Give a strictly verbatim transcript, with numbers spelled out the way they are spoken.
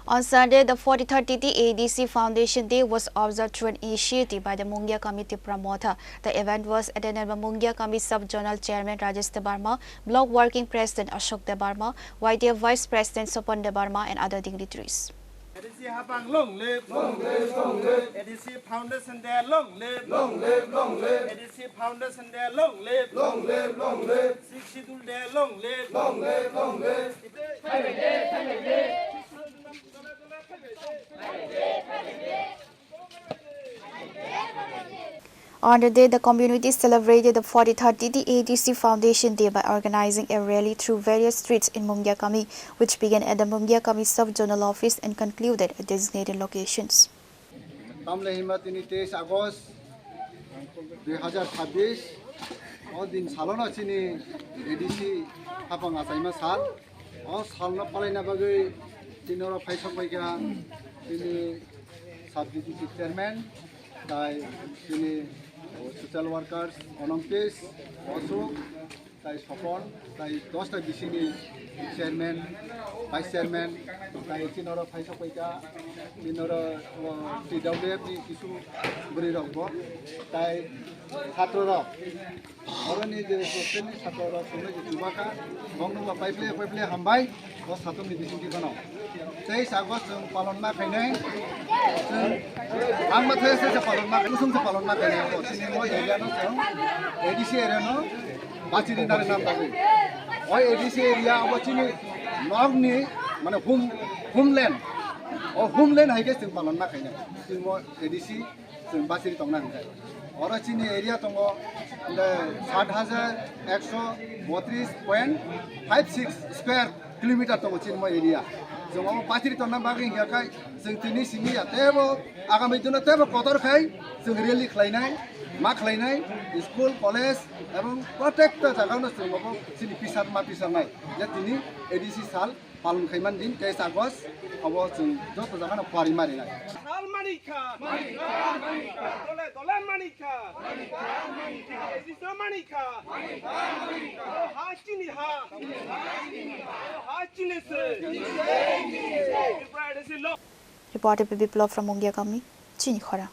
On Sunday, the forty-third T T A D C Foundation Day was observed through an initiative by the Mungia Kami Tipra Motha. The event was attended by Mungia Kami Sub-Zonal Chairman Rajesh Debbarma, Block Working President Ashok Debbarma, Y T F Vice President Sopon Debbarma, and other dignitaries. A D C Hapang long live, long live, long live. A D C Foundation Day long live, long live, long live. A D C Foundation Day long live, long live, long live. Sixth Schedule Day long live, long live, long live. On the day, the community celebrated the forty-third T T A D C Foundation Day by organizing a rally through various streets in Mungia Kami, which began at the Mungia Kami Sub-Zonal Office and concluded at designated locations. Tamle hima tini teis August dui hazar chabbish, o din salono chini A D C hapang achaima sal. O salno palaina bagwi chini oro phaisok paikha chini sub executive chairman, tai chini social workers Onongkis, Osuk, tai Sopon, tai dosta bisini chairman, vice chairman, tai chini oro phaisok paikha, chini oro, o, T W F ni kisu bwrwi rok bo, tai chhatro rok. Oroni je hostel ni chhatro rok chwngno je chubakha, bongno bo paiple paiple hambai, o satung ni bisingtwi bono. Teis August chwng palon ma khainai, chwng ang ma thai se palon ma, kusum se palon ma khainai, o chini mo area no chwng A D C area no bachiri nari nam bagwi. O A D C area abo chini nok ni, mane home, homeland, o homeland hai khe chwng palon ma khainai, chwng mo A D C chwng bachiri tongna hwnkhe. Oro chini area tongo, hwnkhe, sat hajar ekso botris point five six square kilometer tongo chini mo area. Chwng omo bachiri tongna bagwi hwnkhe khai chwng tini simi ya tebo agami dino tebo kotor khai chwng rally khlainai, ma khlainai, school, college ebong protekta jagao no chwng obo chini pisar ma pisarnai je tini A D C sal palon khaiman din teis August, obo chwng joto jagano kwrwi marinai. Sal manikha. Dole dole manikha. Ejisa manikha. O ha chini ha. O ha chini se. Reporter Biplab from Mungia Kami, Chini Khorang.